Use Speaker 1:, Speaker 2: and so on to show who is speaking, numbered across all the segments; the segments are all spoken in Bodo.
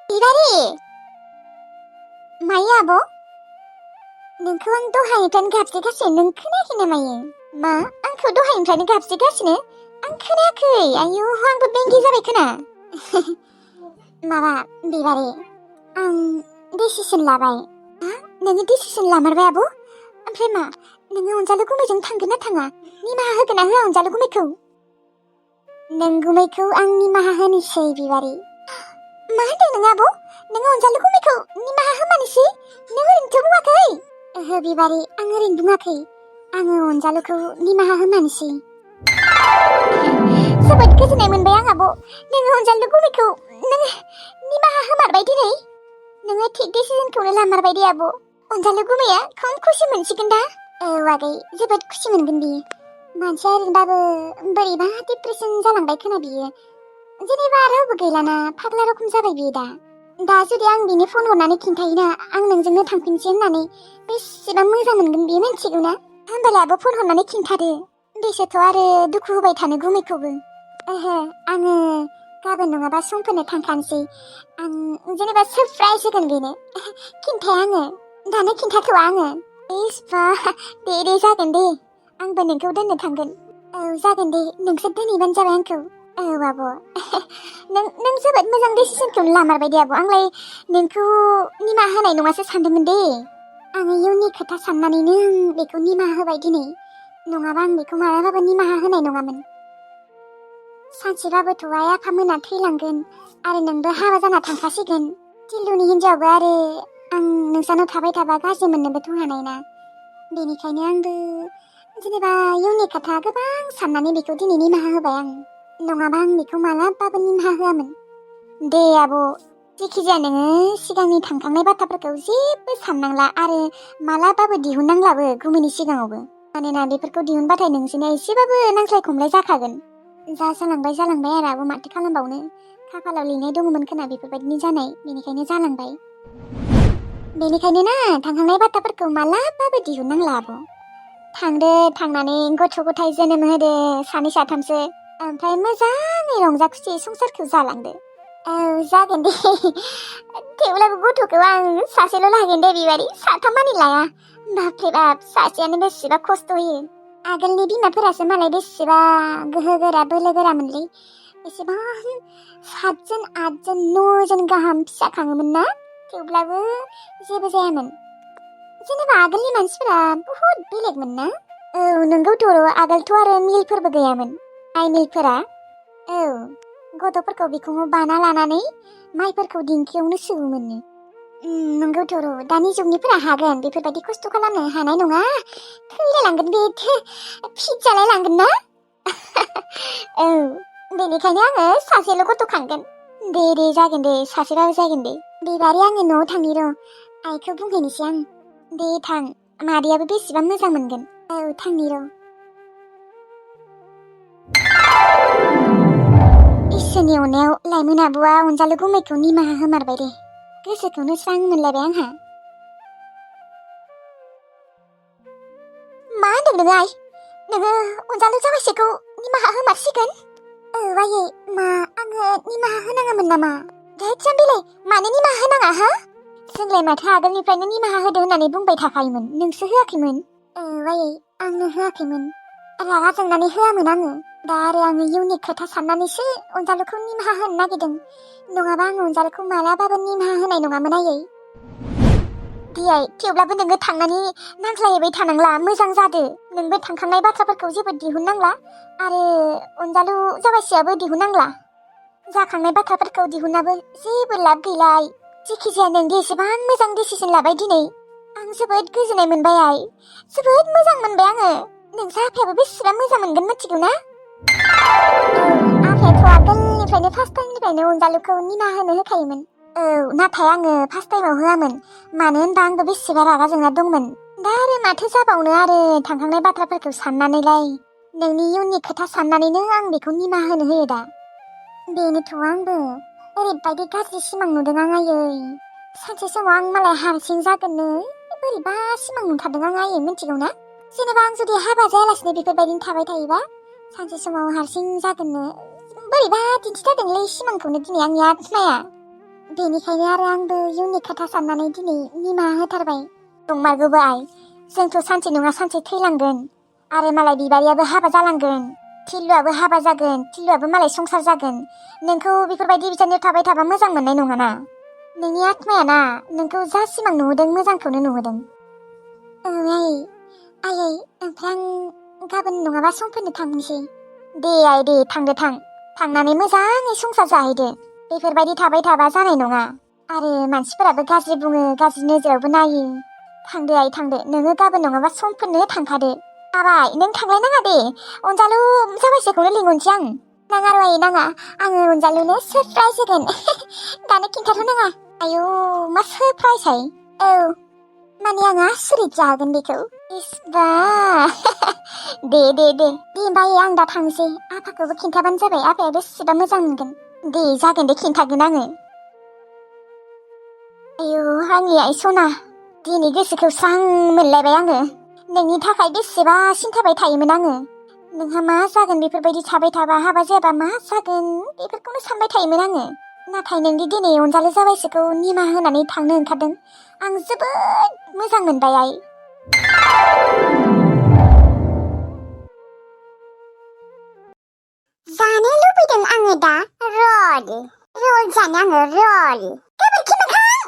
Speaker 1: बिबारि मायो आब' नोंखौ आं दहायनिफ्रायनो गाबज्रिगासिनो नों खोनायाखै नामायो मा आंखौ दहायनिफ्रायनो गाबज्रिगासिनो आं खोनायाखै आयौ आंबो बेंगे जाबाय खोना माबा बिबारि आं डिसिसन लाबाय हा नोङो डिसिसन लामारबाय आब' ओमफ्राय मा नोङो अनजालु गुमैजों थांगोन ना थाङा निमाहा होगोन ना होआ अनजालु गुमैखौ नों गुमैखौ आं निमाहा होनोसै बिबारि मा होनदों नों आब' नोङो अनजालु गुमैखौ निमाहा होमानोसै नों ओरैनोथ' बुङाखै ओहो बिबारि आं ओरैनो बुङाखै आङो अनजालुखौ निमाहा होमानोसै जोबोद गोजोननाय मोनबाय आं आब' नोङो अनजालु गुमैखौ नों निमाहा होमारबाय दिनै नोङो थिग डिसिजनखौनो लामारबाय दे आब' अनजालु गुमैया खम खुसि मोनसिगोन दा औ आगै जोबोद खुसि मोनगोन बियो मानसिया ओरैनोबाबो बोरैबा डिप्रेसन जालांबाय खोना बियो जेनेबा रावबो गैलाना फाग्ला रखम जाबाय बियो दा जुदि आं बिनो फन हरनानै खिन्थायोना आं नोंजोंनो थांफिनसै होननानै बेसेबां मोजां मोनगोन बियो मिन्थिगौ ना होमबालाय आब' फन हरनानै खिन्थादो बेसोथ' आरो दुखु होबाय थानो गुमैखौबो ओहो आङो गाबोन नङाबा समफोरनो थांखानोसै आं जेनेबा सरप्राइज होगोन बेनो खिन्थाया आङो दानो खिन्थाथ'आ आङो इसबा दे जागोन दे आंबो नोंखौ दोननो थांगोन औ जागोन दे नोंसोर दोनहैबानो जाबाय आंखौ औ आब' नों जोबोद मोजां डिसिसनखौनो लामारबाय दे आब' आंलाय नोंखौ निमाहा होनाय नङासो सानदोंमोन दे आङो इयुननि खोथा साननानैनो बेखौ निमाहा होबाय दिनै नङाबा आं बेखौ मालाबाबो निमाहा होनाय नङामोन सानसेबाबोथ' आइ आफामोना थैलांगोन आरो नोंबो हाबा जाना थांखासिगोन टिल्लुनि हिन्जावबो आरो आं नोंसानाव थाबाय थाबा गाज्रि मोननोबोथ' हानाय ना बेनिखायनो आंबो जेनेबा इयुननि खोथा गोबां साननानै बेखौ दिनै निमाहा होबाय आं नङाबा आं बेखौ मालाबाबो निमाहा होआमोन दे आब' जेखिजाया नोङो सिगांनि थांखांनाय बाथ्राफोरखौ जेबो साननांला आरो मालाबाबो दिहुननांलाबो गुमैनि सिगाङावबो मानोना बेफोरखौ दिहुनबाथाय नोंसोरना एसेबाबो नांज्लाय खमलाय जाखागोन जालांबाय आरो आब' माथो खालामबावनो खाफालाव लिरनाय दङमोन खोना बेफोरबायदिनो जानाय बेनिखायनो जालांबाय बेनिखायनो ना थांखांनाय बाथ्राफोरखौ मालाबाबो दिहुननांला आब' थांदो थांनानै गथ' गथाय जोनोम होदो सानै साथामसो ओमफ्राय मोजाङै रंजा खुसि संसारखौ जालांदो औ जागोन दे थेवब्लाबो गथ'खौ आं सासेल' लागोन दे बिबारि साथाम मानि लाया बापरे बाप सासेयानो बेसेबा खस्थ' होयो आगोलनि बिमाफोरासो मालाय बेसेबा गोहो गोरा बोलो गोरामोनलै बेसेबां 7 जन 8 जन 9 जन गाहाम फिसा खाङोमोन ना थेवब्लाबो जेबो जायामोन जेनेबा आगोलनि मानसिफोरा बहुत बेलेगमोन ना औ नोंगौथ' आगोलथ' आरो मिलफोरबो गैयामोन आइ मिलफोरा औ गथ'फोरखौ बिखुङाव बाना लानानै माइफोरखौ दिंखियावनो सौवोमोननो नोंगौथ' दानि जुगनिफोरा हागोन बेफोरबायदि खस्थ' खालामनो हानाय नङा थैलायलांगोन बे फिट जालायलांगोन ना औ बेनिखायनो आङो सासेल' गथ' खांगोन दे जागोन दे सासेबाबो जागोन दे बिबारि आङो न'आव थांनि र' आइखौ बुंहैनोसै आं दे थां मादैयाबो बेसेबां मोजां मोनगोन औ थांनि र' इसोरनि अननायाव लाइमोन आब'आ अनजालु गुमैखौ निमाहा होमारबाय दे गोसोखौनो स्रां मोनलायबाय आंहा मा होनदों नोङो आइ नोङो अनजालु जामाइसेखौ निमाहा होमारसिगोन आयै मा आङो निमाहा होनाङामोन नामा धोद जाम्बिलाय मानो निमाहा होनाङा हा जोंलाय माथो आगोलनिफ्रायनो निमाहा होदो होननानै बुंबाय थाखायोमोन नोंसो होआखैमोन आयै आंनो होआखैमोन रागा जोंनानै होआमोन आङो दा आरो आङो इयुननि खोथा साननानैसो अनजालुखौ निमाहा होनो नागिरदों नङाबा आङो अनजालुखौ मालाबाबो निमाहा होनाय नङामोन आयै दियाय थेवब्लाबो नोङो थांनानै नांज्लायहैबाय थानांला मोजां जादो नोंबो थांखांनाय बाथ्राफोरखौ जेबो दिहुननांला आरो अनजालु जाबायसेयाबो दिहुननांला जाखांनाय बाथ्राफोरखौ दिहुनाबो जेबो लाब गैला जेखिजाया नों एसेबां मोजां डिसिसन लाबाय दिनै आं जोबोद गोजोननाय मोनबाय आइ जोबोद मोजां मोनबाय आङो नोंसा आफायाबो बेसेबां मोजां मोनगोन मिथिगौ ना आफायाथ' आगोलनिफ्रायनो फार्स्ट टाइमनिफ्रायनो अनजालुखौ निमाहा होनो होखायोमोन औ नाथाय आङो फार्स्ट टाइमाव होआमोन मानो होनबा आंबो बेसेबा रागा जोंना दंमोन दा आरो माथो जाबावनो आरो थांखांनाय बाथ्राफोरखौ साननानैलाय नोंनि इयुननि खोथा साननानैनो आं बेखौ निमाहा होनो होयो दा बेनोथ' आंबो ओरैबायदि गाज्रि सिमां नुदों आं आयै सानसे समाव आं मालाय हारसिं जागोननो बोरैबा सिमां नुथारदों आं आयै मिथिगौ ना जेनेबा आं जुदि हाबा जायालासिनो बेफोरबायदिनो थाबाय थायोबा सानसे समाव हारसिं जागोननो बोरैबा दिन्थिथारदोंलै सिमांखौनो दिनै आंनि आत्माया बेनिखायनो आरो आंबो इयुननि खोथा साननानै दिनै निमाहा होथारबाय। दंमारगौबो आइ, जोंथ' सानसे नङा सानसे थैलांगोन आरो मालाय बिबारियाबो हाबा जालांगोन, थिल्लुआबो हाबा जागोन, थिल्लुआबो मालाय संसार जागोन। नोंखौ बेफोरबायदि बिजानुआव थाबाय थाबा मोजां मोननाय नङाना। नोंनि आत्माया ना नोंखौ जा सिमां नुहोदों मोजांखौनो नुहोदों। आइ ओमफ्राय आं गाबोन नङाबा समफोरनो थांनोसै। दे आइ दे, थांदो थां, थांनानै मोजाङै संसार जाहैदो। बेफोरबायदि थाबाय थाबा जानाय नङा आरो मानसिफोराबो गाज्रि बुङो, गाज्रि नोजोरावबो नायो। थांदो आइ थांदो, नोङो गाबोन नङाबा समफोरनो थांखादो। आबाय नों थांलायनाङा दे, अनजालु जाबायसोखौनो लिंहरनोसै आं। नाङा र' आइ नाङा, आङो अनजालुनो सरप्राइज होगोन। दानो खिन्थाथ' नाङा। आयौ मा सरप्राइज हाय? औ माने आं आसुरित जाहोगोन बेखौ। इस्बा दे होमबा आं दा थांसै। आफाखौबो खिन्थाबानो जाबाय, आफाया बेसेबा मोजां मोनगोन। दे जागोन दे, खिन्थागोन आङो। आयौ आंनि आइ सना, दिनै गोसोखौ स्रां मोनलायबाय आङो। नोंनि थाखाय बेसेबा सिन्थाबाय थायोमोन आङो। नोंहा मा जागोन बेफोरबायदि थाबाय थाबा, हाबा जायाबा मा जागोन बेफोरखौनो सानबाय थायोमोन आङो। नाथाय नोंदि दिनै अनजालु जाबायसोखौ निमाहा होनानै थांनो ओंखारदों, आं जोबोद मोजां मोनबाय आइ। जानो लुबैदों आङो दा रल जानो आङो रल। गोबोरखि मोखां,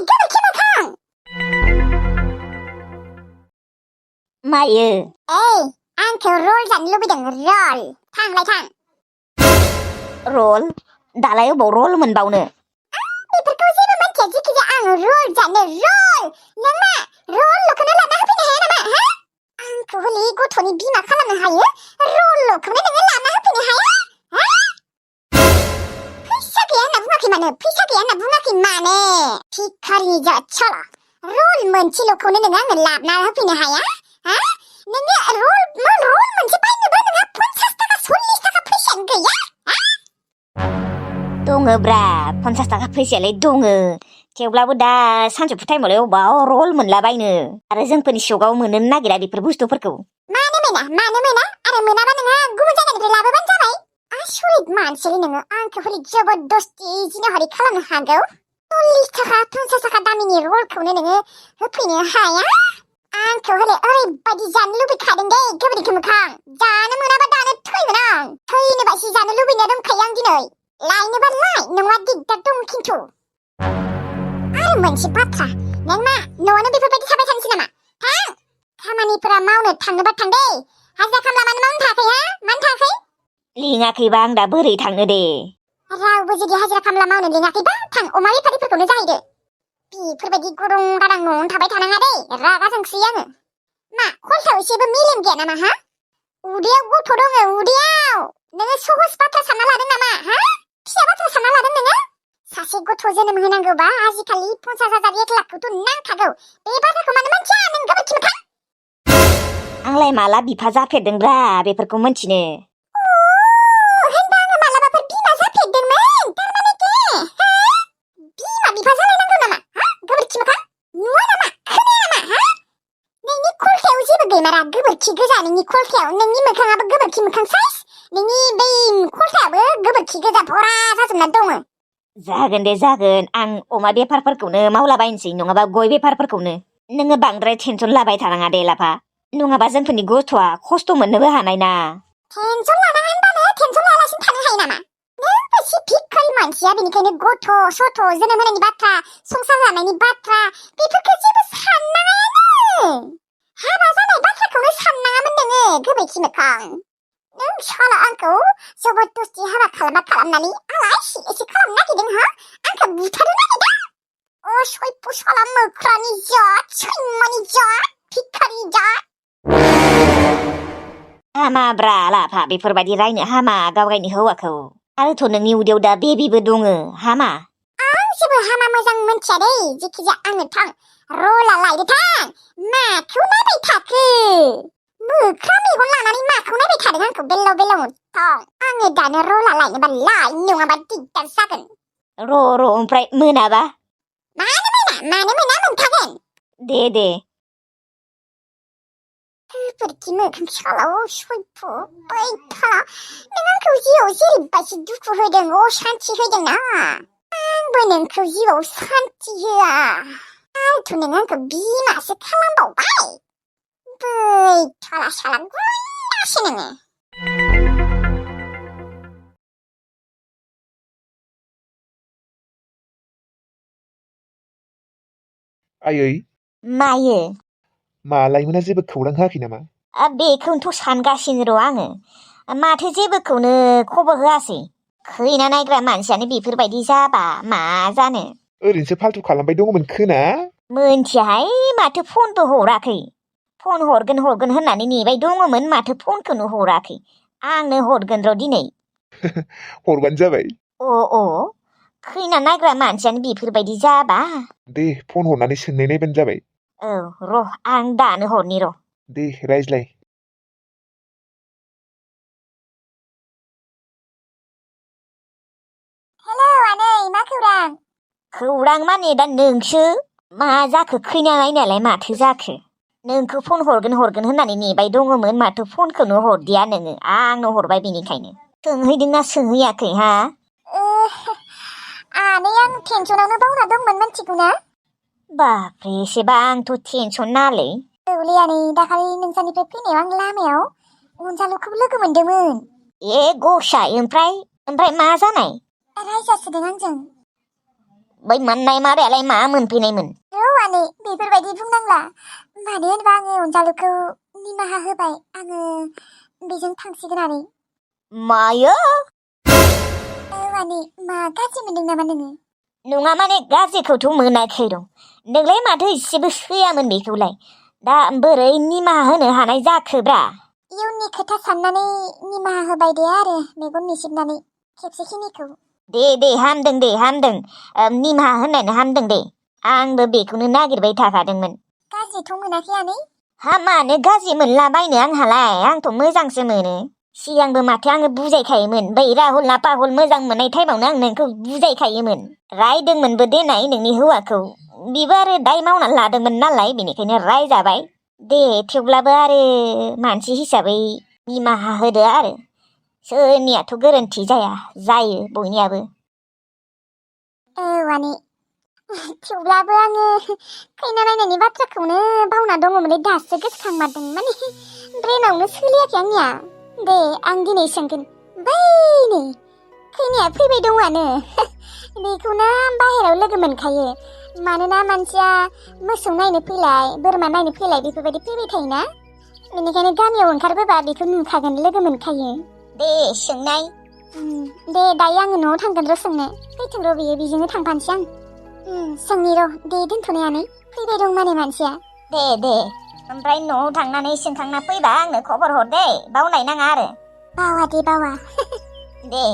Speaker 1: गोबोरखि मोखां।
Speaker 2: मायो?
Speaker 1: आंखौ रल जानो लुबैदों, रल। थांलाय थां।
Speaker 2: रल? दालाय अबाव रल मोनबावनो?
Speaker 1: बेफोरखौ जेबो मिन्थिया, जिखिजाया आं रल जानो, रल। नों मा रलल'खौनो लाना होफैनो हाया नामा? हा? आंखौ हले गथ'नि बिमा खालामनो हायो, रलल'खौनो नोङो लाना होफैनो हाया? हा? फैसा गैया होनना बुङाखै मानो? फैसा गैया होनना बुङाखै मानो? भिखारिनि जाथसाला, रल मोनसेल'खौनो नोङो आंनो लाबोना होफैनो हाया? हा? नोङो रल मोनसे बायनोबो नोंहा 50 थाखा 40 थाखा फैसायानो गैया? हा?
Speaker 2: दङब्रा, 50 थाखा फैसायालाय दङो। थेवब्लाबो दा सानजौफु टाइमावलाय अबाव रल मोनलाबायनो। आरो जोंफोरनि सगाव मोननो नागिरा बेफोर बुस्थुफोरखौ।
Speaker 1: मानो मोना? आरो मोनाबा नोंहा गुबुन जायगानिफ्राय लाबोबानो जाबाय। आसुरित मानसिलै नोङो, आंखौ हरै जबरदस्ति जिनाहारि खालामनो हागौ? 40 थाखा 50 थाखा दामिनि रलखौनो नोङो होफैनो हाया? आंखौ हले ओरैबायदि जानो लुबैखादों दे गोबोरखि मोखां। जानो मोनाबा दानो थैगोन आं। थैनोबासो जानो लुबैनाया दंखायो आं दिनै। लायनोबा लाय, नङा दिगदार दं खिन्थु। आरो मोनसे बाथ्रा, नों मा न'आवनो बेफोरबायदि थाबाय थानोसै नामा? थां, खामानिफोरा मावनो थांनोबा थां दे। हाजिरा खामला मानो मावनो थाङाखै? हा? मानो थाङाखै?
Speaker 2: लिङाखैबा आं दा बोरै थांनो दे।
Speaker 1: रावबो जुदि हाजिरा खामला मावनो लिङाखैबा थां, अमा बेफारिफोरखौनो जाहैदो। बेफोरबायदि गदं गादां न'आवनो थाबाय थानाङा दे, रागा जोंसोयो आङो। मा खलथायाव एसेबो मेलेम गैया नामा? हा? उदैयाव गथ' दङ, उदैयाव। नोङो सहज बाथ्रा सानना लादों नामा? हा? फिसा बाथ्रा सानना लादों नोङो? सासे गथ' जोनोम होनांगौबा आजिखालि 50,000 1 लाखखौथ' नांखागौ। बे बाथ्राखौ मानो मोनथिया नों गोबोरखि मोखां?
Speaker 2: आंलाय माला बिफा जाफेरदोंब्रा बेफोरखौ मोनथिनो।
Speaker 1: होनबा आङो मालाबाफोर बिमा जाफेरदोंमोन थारमाने के? हा? बिमा बिफा जालायनांगौ नामा? हा? गोबोरखि मोखां नुवा नामा? खोनाया नामा? हा? नोंनि खलथायाव जेबो गैमारा, गोबोरखि गोजा नोंनि खलथायाव। नोंनि मोखाङाबो गोबोरखि मोखां साइज, नोंनि बै खलथायाबो गोबोरखि गोजा भरा जाजोबना दङ।
Speaker 2: जागोन दे जागोन, आं अमा बेफारफोरखौनो मावलाबायनोसै, नङाबा गय बेफारफोरखौनो। नोङो बांद्राय टेनसन लाबाय थानाङा दे लाफा, नङाबा जोंफोरनि गथ'आ खस्थ' मोननोबो हानाय ना।
Speaker 1: टेनसन लानाङा होनबानो टेनसन लायालासिनो थानो हायो नामा? नों एसे भिखारि मानसिया, बेनिखायनो गथ' सथ' जोनोम होनायनि बाथ्रा, संसार जानायनि बाथ्रा बेफोरखौ जेबो साननाङायानो। हाबा जानाय बाथ्राखौनो साननाङामोन नोङो गोबोरखि मोखां। नों साला आंखौ जबरदस्ति हाबा खालामनानै आलाय सिलायसो खालामनो नागिरदों। हा? आंखौ बुथारनो नागिरदों? असय्य साला मोख्रानि जात, सैमानि जात, भिखारि जात।
Speaker 2: हामाब्रा लाफा, बेफोरबायदि रायनो हामा गावगायनि हौवाखौ। आरोथ' नोंनि उदैयाव दा बेबिबो दङो, हामा।
Speaker 1: आं जेबो हामा मोजां मोनथिया दै, जिखिजाया आङो थां, रला लायदो थां। माखौ नायबाय थाखो? मोख्रा मेगन लानानै माखौ नायबाय थादों आंखौ बेलाव बेलाव? थां, आङो दानो रला लायनोबा लाय, नङाबा दिगदार जागोन।
Speaker 2: र' ओमफ्राय मोनाबा?
Speaker 1: मानो मोना मोनखागोन।
Speaker 2: दे।
Speaker 1: गोबोरखि मोखां साला असय्य बैथाला, नों आंखौ जिउआव जेरैबायदि दुखु होदों, असान्थि होदों ना, आंबो आंबो नोंखौ जिउआव सान्थि होआ आंथ' नों आंखौ बिमासो खालामबावबाय बैथाला साला गुन्दासो नोङो
Speaker 3: आयै
Speaker 2: मायो
Speaker 3: मालायमोना जेबो खौरां होआखै नामा?
Speaker 2: बेखौनोथ' सानगासिनो र' आङो माथो जेबोखौनो खबर होआसै खैना नायग्रा मानसियानो बेफोरबायदि जाबा मा जानो
Speaker 3: ओरैनोसो फाल्थु खालामबाय दङमोन खोना
Speaker 2: मोनथियाहाय माथो फनबो हराखै फन हरगोन होननानै नेबाय दङमोन माथो फनखौनो हराखै आंनो हरगोन र' दिनै
Speaker 3: हरबानो जाबाय
Speaker 2: अ खैना नायग्रा मानसियानो बेफोरबायदि जाबा
Speaker 3: दे फन हरनानै सोंनाय नायबानो जाबाय
Speaker 2: औ र' आं दानो हरनि र'
Speaker 3: दे रायज्लाय
Speaker 1: हेलौ आनै मा
Speaker 2: खौरां माने दा नोंसो मा जाखो खैना नायनायालाय माथो जाखो नोंखौ फन हरगोन होननानै नेबाय दङमोन माथो फनखौनो हरदिया नोङो आंनो हरबाय बेनिखायनो सोंहैदोंना सोंहैयाखै हा
Speaker 1: आनै आं टेनसनावनो बावना दंमोन मिथिगौना
Speaker 2: बाप्रे एसेबा आंथ' टेनसन नालै
Speaker 1: औलै आनै दाखालि नोंसानिफ्राय फैनायाव आं लामायाव अनजालुखौबो लोगो मोनदोंमोन
Speaker 2: ए गसाय ओमफ्राय मा जानाय
Speaker 1: रायजासोदों आंजों
Speaker 2: बै मोननाय मारायालाय मा मोनफैनायमोन
Speaker 1: औ आनै बेफोरबायदि बुंनांला मानो होनबा आङो अनजालुखौ निमाहा होबाय आङो बेजों थांसिगोन आनै
Speaker 2: मायो
Speaker 1: औ आनै मा गाज्रि मोनदों नामा नोङो
Speaker 2: नङा माने गाज्रिखौथ' मोनाखै दं नोंलाय माथो एसेबो सैयामोन बेखौलाय दा बोरै निमाहा होनो हानाय जाखोब्रा
Speaker 1: इयुननि खोथा साननानै निमाहा होबाय दे आरो मेगन मिसिबनानै खेबसेखिनिखौ
Speaker 2: दे हामदों निमाहा होननायानो हामदों दे आंबो बेखौनो नागिरबाय थाखादोंमोन
Speaker 1: गाज्रिथ' मोनाखै आनै
Speaker 2: हा मानो गाज्रि मोनलाबायनो आंहालाय आंथ' मोजांसो मोनो सिगांबो माथो आङो बुजायखायोमोन बै राहुल ना पाहुल मोजां मोननाय टाइमावनो आं नोंखौ बुजायखायोमोन रायदोंमोनबो देनाय नोंनि हौवाखौ बिबो आरो दाय मावनानै लादोंमोन नालाय बेनिखायनो रायजाबाय दे थेवब्लाबो आरो मानसि हिसाबै निमाहा होदो आरो सोरनियाथ' गोरोन्थि जायो बयनियाबो
Speaker 1: औ आनै थेवब्लाबो आङो खैना नायनायनि बाथ्राखौनो बावना दङमोनलै दासो गोसोखांमारदों माने ब्रेनावनो सोलियाखै आंनिया दे आं दिनै सोंगोन बै नै खैनाया फैबाय दङआनो बेखौनो बाहेरायाव लोगो मोनखायो मानोना मानसिया मोसौ नायनो फैलाय बोरमा नायनो फैलाय बेफोरबायदि फैबाय थायोना बेनिखायनो गामियाव ओंखारबोबा बेखौ नुखागोन लोगो मोनखायो
Speaker 2: दे सोंनाय
Speaker 1: दे दायो आङो न'आव थांगोन र' सोंनो फैथों र' बेयो बेजोंनो थांफानोसै आं सोंनि र' दे दोनथ'नायानो फैबाय दं माने मानसिया
Speaker 2: दे ओमफ्राय न'आव थांनानै सोंखांना फैबा आंनो खबर हर दे बावनाय नाङा आरो
Speaker 1: बावा दे बावा
Speaker 2: दे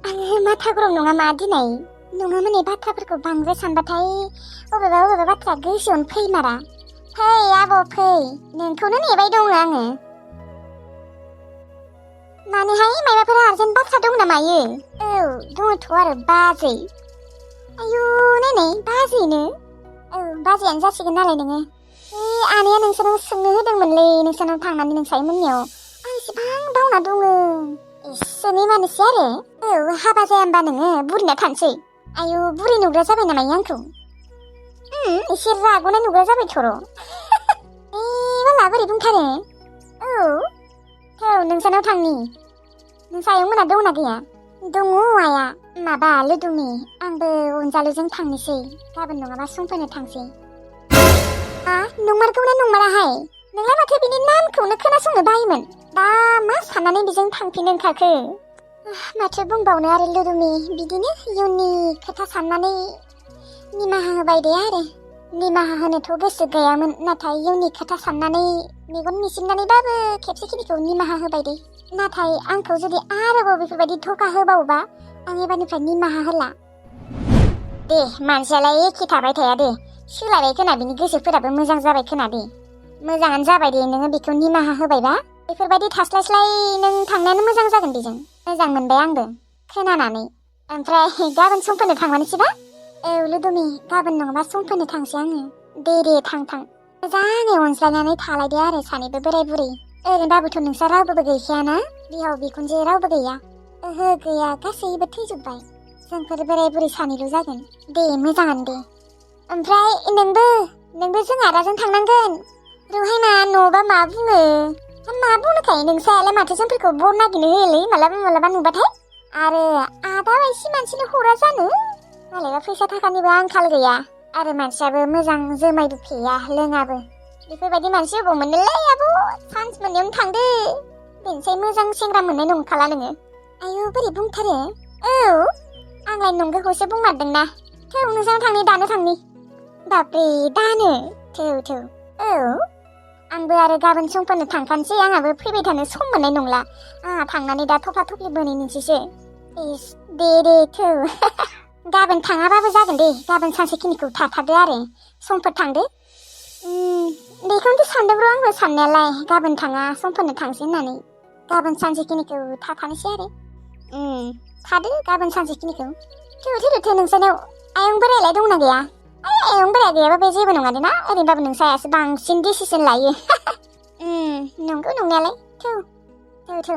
Speaker 1: आङो माथा गरम नङा मा दिनै नङा माने बाथ्राफोरखौ बांद्राय सानबाथाय बबेबा बाथ्रा गोसोआवनो फैमारा फै आब' फै नोंखौनो नेबाय दङ आङो मानोहाय माबाफोर आर्जेन्ट बाथ्रा दं ना मायो औ दङथ' आरो बाजै आयु नै बाजैनो औ बाजैयानो जासिगोन नालाय नोङो आनैया नोंसानाव सोंनो होदोंमोनलै नोंसानाव थांनानै नोंसायमोननियाव आं इसेबां बावना दङ इसोरनि मानसि आरो औ हाबा जाया होमबा नोङो बुरिना थानोसै आयु बुरि नुग्रा जाबाय नामा आंखौ एसे राग'नाय नुग्रा जाबायथ' र' बाला बोरै बुंथारो औ नोंसानाव थांनि नोंसा आयंमोना दंना गैया दङ आया माबा लोदुमि आंबो अनजालुजों थांनोसै गाबोन नङाबा समफोरनो थांसै नंमारगौना नंमाराहाय नोंलाय माथो बिनि नामखौनो खोनासंनो बायोमोन दा मा साननानै बेजों थांफिननो ओंखारखो माथो बुंबावनो आरो लोदुमि बिदिनो इयुननि खोथा साननानै निमाहा होबाय दे आरो निमाहा होनोथ' गोसो गैयामोन नाथाय इयुननि खोथा साननानै मेगन मिसिबनानैबाबो खेबसेखिनिखौ निमाहा होबाय दे नाथाय आंखौ जुदि आरोबाव बेफोरबायदि धोखा होबावोबा आं एबारनिफ्राय निमाहा होला दे मानसियालाय एखे थाबाय थाया दे सोलायबाय खोना बिनि गोसोफोराबो मोजां जाबाय खोना दे मोजाङानो जाबाय दे नोङो बेखौ निमाहा होबायबा बेफोरबायदि थास्लायस्लाय नों थांनायानो मोजां जागोन बेजों मोजां मोनबाय आंबो खोनानानै ओमफ्राय गाबोन समफोरनो थांमारनोसैबा औ लोदुमि गाबोन नङाबा समफोरनो थांसै आङो दे थां मोजाङै अनज्लायनानै थालायदो आरो सानैबो बोराय बुरै ओरैनोबाबोथ' नोंस्रा रावबोबो गैखायाना बिहाव बिखुनजो रावबो गैया ओहो गैया गासैबो थैजोब्बाय जोंफोर बोराय बुरै सानैल' जागोन दे मोजाङानो दे ओमफ्राय नोंबो जों आदाजों थांनांगोन रहायना न'बा मा बुङो मा बुंनोखाय नोंसायालाय माथो जोंफोरखौ बर नागिरनो होयोलै मालाबा नुबाथाय आरो आदा बायसि मानसिनो हरा जानो मालाबा फैसा थाखानिबो आंखाल गैया आरो मानसियाबो मोजां जोमायबो फेया लोङाबो बेफोरबायदि मानसि अबाव मोननोलै आब' चान्स मोननायावनो थांदो बेनिसाय मोजां सेंग्रा मोननाय नंखाला नोङो आयु बोरै बुंथारो औ आंलाय नंगौखौसो बुंमारदोंना थौ नोंसानाव थांनि दानो थांनि बाब्रे दानो थौ औ आंबो आरो गाबोन समफोरनो थांखानोसै आंहाबो फैबाय थानो सम मोननाय नंला आंहा थांनानै दा थफ्ला थफ्लि बोनहैनोसैसो इस दे थौ गाबोन थाङाबाबो जागोन दे गाबोन सानसेखिनिखौ थाथारदो आरो समफोर थांदो बेखौनोथ' सानदों र' आंबो साननायालाय गाबोन थाङा समफोरनो थांसै होननानै गाबोन सानसेखिनिखौ थाथानोसै आरो थादो गाबोन सानसेखिनिखौ थौ नोंसानाव आयं बोरायालाय दंना गैया आयं बोराया गैयाबा बे जेबो नङा ना ओरैनोबाबो नोंसायासो बांसिन डिसिसन लायो नंगौ नंनायालाय थौ